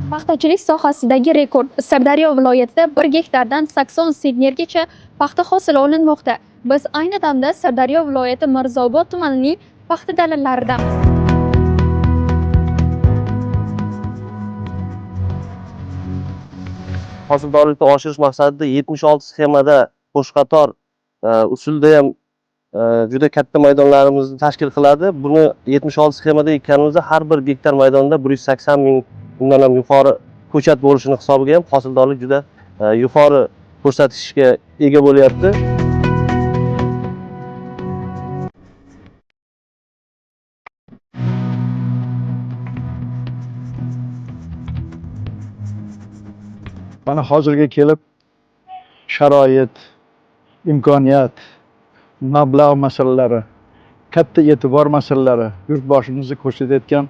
Paxtachilik sohasidagi rekord. Sirdaryo viloyatida 1 gektardan 80 sentnergacha paxta hosili olinmoqda. Biz ayni damda Sirdaryo viloyati Mirzaobod tumanining paxta dalalaridamiz. Hosildorlikni oshirish maqsadida 76 sxemada qo'shqator usulda ham juda katta maydonlarimizni tashkil qiladi. Buni 76 sxemada ekkanimizda har bir gektar maydonda 180 ming undan ham yuqori ko'chat bo'lishini hisobiga ham hosildorlik juda yuqori ko'rsatishga ega bo'lyapti. Mana hozirga kelib sharoit, imkoniyat, mablag' masalalari, katta e'tibor masalalari, yurtboshimizni ko'rsatayotgan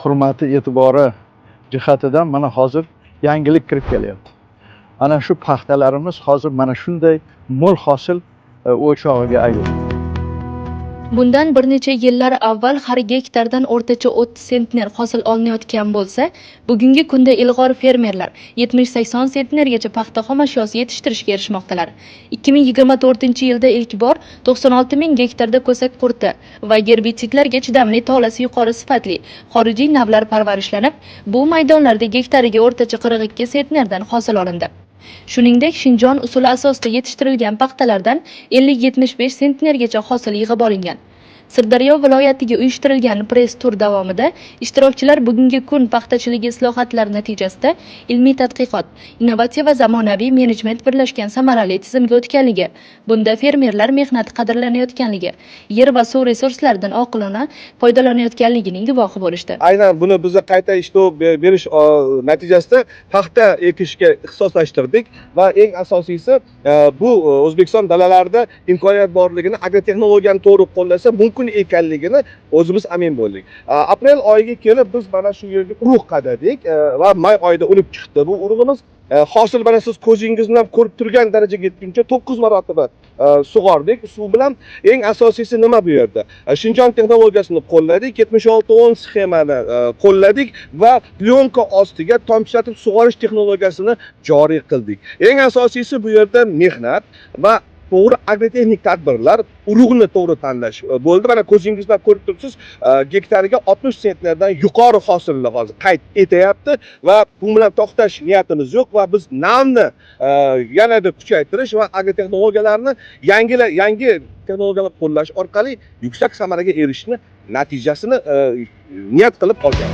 hurmati, e'tibori jihatidan mana hozir yangilik kirib kelyapti. Ana shu paxtalarimiz hozir mana shunday mo'l hosil o'chog'iga aylandi. Bundan bir necha yillar avval har gektardan o'rtacha 30 sentner hosil olinayotgan bo'lsa, bugungi kunda ilg'or fermerlar 70-80 sentnergacha paxta xom ashyosi yetishtirishga erishmoqdalar. 2024-yilda ilk bor 96 ming gektarda ko'sak qurti va gerbitsidlarga chidamli tolasi yuqori sifatli xorijiy navlar parvarishlanib, bu maydonlarda gektariga o'rtacha 42 sentnerdan hosil olindi. Shuningdek, Shinjon usuli asosida yetishtirilgan paxtalardan 50-75 sentnergacha hosil yig'ib olingan. Sirdaryo viloyatiga uyushtirilgan press tur davomida ishtirokchilar bugungi kun paxtachiligi islohotlari natijasida ilmiy tadqiqot, innovatsiya va zamonaviy menejment birlashgan samarali tizimga o'tganligi, bunda fermerlar mehnati qadrlanayotganligi, yer va suv resurslaridan oqilona foydalanayotganligining guvohi bo'lishdi. Aynan buni biza qayta ishlov berish natijasida paxta ekishga ixtisoslashtirdik va eng asosiysi bu O'zbekiston dalalarida imkoniyat borligini, agrotexnologiyani to'g'ri qo'llasa mumkin ekanligini o'zimiz amin bo'ldik. Aprel oyiga kelib biz mana shu yerga urug' qadadik va may oyida unib chiqdi bu urug'imiz. Hosil mana siz ko'zingiz bilan ko'rib turgan darajaga yetguncha 9 marotaba sug'ordik suv bilan. Eng asosiysi nima bu yerda? Shinjon texnologiyasini qo'lladik, 76-10 sxemani qo'lladik va plyonka ostiga tomchilatib sug'orish texnologiyasini joriy qildik. Eng asosiysi bu yerda mehnat va to'g'ri agrotexnik tadbirlar, urug'ni to'g'ri tanlash bo'ldi. Mana ko'zingiz bilan ko'rib turibsiz, gektariga 60 sentnerdan yuqori hosilni hozir qayd etyapti va bu bilan to'xtash niyatimiz yo'q va biz navni yanada kuchaytirish va agrotexnologiyalarni yangi texnologiyalar qo'llash orqali yuksak samaraga erishishni natijasini niyat qilib olgan.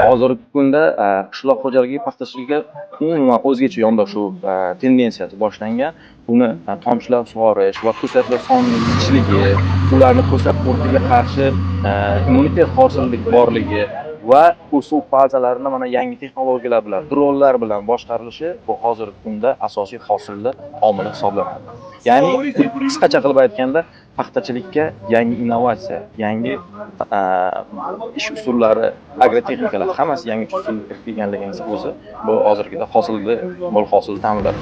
Hozirgi kunda qishloq xo'jaligi paxtachilikka umuman o'zgacha yondashuv tendensiyasi boshlangan. Buni tomchilatib sug'orish va ko'chatlar sonining zichligi, ularni ko'chat qurtiga qarshi immunitet hosillik borligi va o'suv fazalarini mana yangi texnologiyalar bilan, dronlar bilan boshqarilishi bu hozirgi kunda asosiy hosilli omili hisoblanadi. Ya'ni qisqacha qilib aytganda, paxtachilikka yangi innovatsiya, yangi ish usullari, agrotexnikalar hammasi yangi usul kirib kelganligini o'zi bu hozirgida hosilli, mo'l hosilni ta'minladi.